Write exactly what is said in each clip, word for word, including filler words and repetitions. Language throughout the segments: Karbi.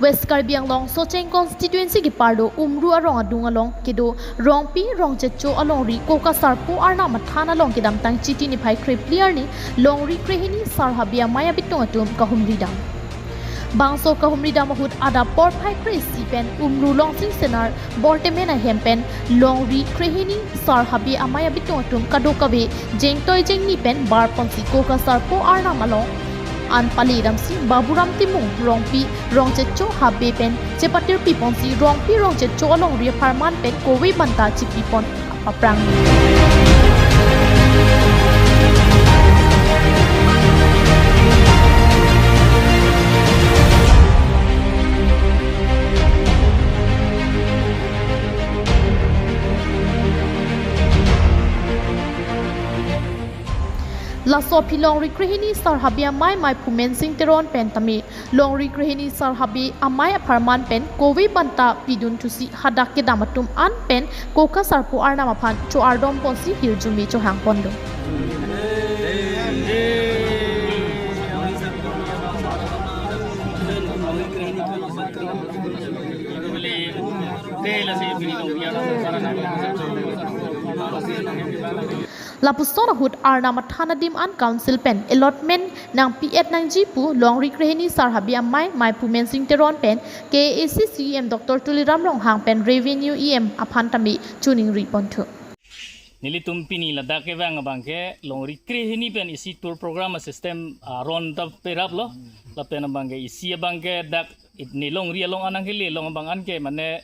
West Karbi Anglong Socheng constituency keparlo Umru arong adung along kedo Rongpi Rongchetcho alongri Koka Sarpo Arnam athan along kedamtang Chiti niphai kre phli arni longri krehini Sar Habe Amei abitung atum kahumri dam. Bangso kahumri dam ahut adap porphai kre isi pen Umru Longsing Senar Bortemen ahem pen longri krehini Sar Habe Amei abitung atum kadokave jengtoi jengni pen barponsi Koka Sarpo Arnam along an pali damsi Baburam Timung Rongpi Rongchetcho Habe pen chepatirpi ponsi Rongpi Rongchetcho alongri apharman pen kove banta chipipon aphrang. Laso aphi longri krehini Sar Habe Amei Meiphu Mensing Teron pen tame longri krehini Sar Habe Amei apharman pen kove banta pidun thusi hadak kedam atum an pen Koka Sarpo Arnam aphan cho-ardom ponsi hirjume chohang pondo. Lapuson ahut Arnam athan adim an council pen allotment nangpi-et nangji pu longri krehini Sar Habe Amei Meiphu Mensing Teron pen K A A C C E M Doctor Tuliram Ronghang pen Revenue E M aphan tame choningri ponthu. Nelitum pini ladak kevang abangke longri krehini pen isi tour program system aron ta perap lo. Lapen abangke isi abangke dak it ne longri along anang kele long abang anke mane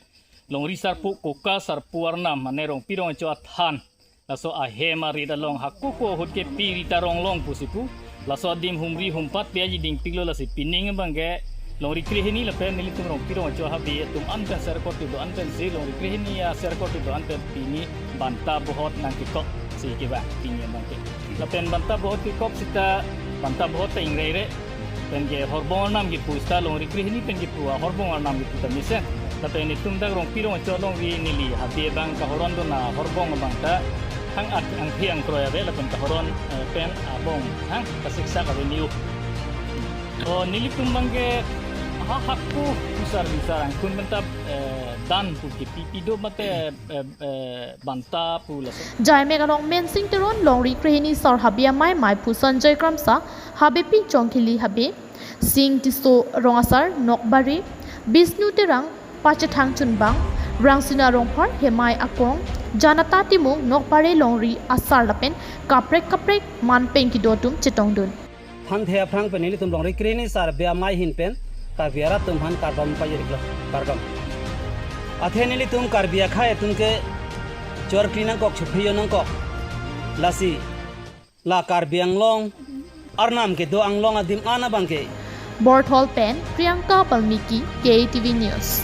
longri sarpo Koka Sarpo Arnam mane Rongpi Rongchetcho athan. Laso ahem arit along hako ko ahut ke piri ta ronglong pusi pu. Laso adim humri humpat pe aji dingpiklo lasi pining abangke longri krehini lapen nelitum Rongpi Rongchetcho Habe atum an pen serkot do an pensi longri krehini aserkot do an pen pini banta bohot nangkekok si kevang pini abangke. Lapen banta bohot kekok seta banta bohot ta ingreire. Pen ke horbong arnam kipu seta longri krehini pen kipu ahorbong arnam kipu ta mesen. Lapen itum dak Rongpi Rongchetcho alongri neli Habe abang kahoron dun ahorbong abang ta hang at angphi angkroi ave lapen kahoron, eh, pen abong hang kasiksak ave niu. O nelitum abangke ha hakku usar bisar angkun pen ta, eh, dan pu kipi pido mate, eh, eh, banta pu laso. Jaimek along Mensing Teron longri krehini Sar Habe Amei Meiphu Sanjoy Kramsa, Habepi Chongkhili Habe, Sing Tisso Rongasar Nokbare, Bisnu Terang Pachethang Chunbang, Rangsina Rongphar Hemai Akong, Janata Timung Nokbare longri asar lapen kaprek kaprek man pen kedo atum chetongdun. Thanthe aphrang pen nelitum longri krehini Sar Habe Amei ahin pen Karbi arat atum aphan kardom pajirlo, kardom. Athe nelitum Karbi akhei atum ke chor kri nangkok chuphi nangkok. Lasi la Karbi Anglong arnam kedo anglong adim an abangke. Borthol pen Priyanka Balmiki, K T V News.